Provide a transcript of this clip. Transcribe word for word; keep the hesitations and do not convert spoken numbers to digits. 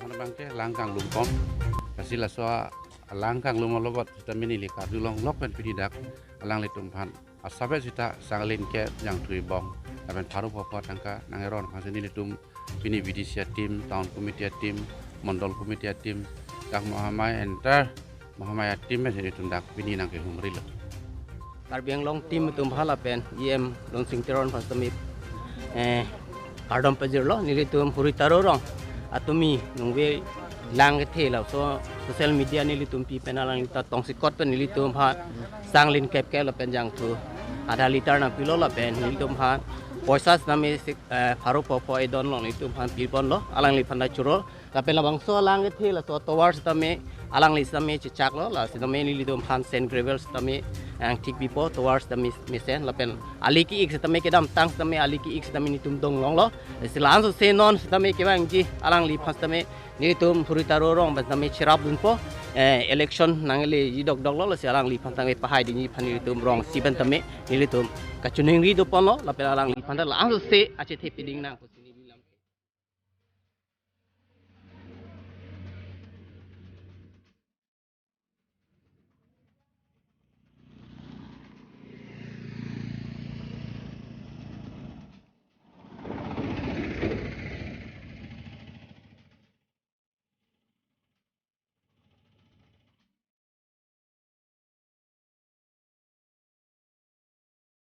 Hana bangke lang kanglum pon. Lasi laso alang kanglum along sita mini le karjulong lok pen pini dak alanglitum aphan asapet sita sang line kep jangthu ibong lapen pharo pho pho tangka nang-eron aphan si nelitum pini B D C a-team, town committee a-team, mondol committee a-team, dak Mahamaya entire Mahamaya a-team pen si nelitum dak pini nangkehumrilo. Karbi Anglong team atum aphan lapen E M Lonsing Teron aphan sitame, eh, kardom pajirlo, nelitum Huri Taro Rong atumi nungve lang kethe laso social media nelitum pi pen alangli ta tongsekot pen nelitum aphan sang line kep kep lapen jangthu adha litar nangpilo lapen nelitum aphan poisa sitame sik, eh, pharo pho pho edon along nelitum aphan pi ponlo, alangliphan ta choro. Lapen labangso alang kethe laso tovar sitame alangli sitame chechaklo, la sitame nelitum aphan sand gravel sitame angthik pipo, tovar sitame mesen, lapen ali ke-ik sitame kedamtang sitame ali ke-ik sitame nelitum donglonglo. Lasi la-anso se non sitame kevangji alangliphan sitame nelitum Huri Taro Rong pen sitame cherapdunpo, eh, election nangleji dokdoklo, lasi alangliphan sitame pahai dingji aphan nelitum rong isi pen sitame nelitum kachiningri do ponlo, lapen alangliphan ta la-anso se achethe piding nang.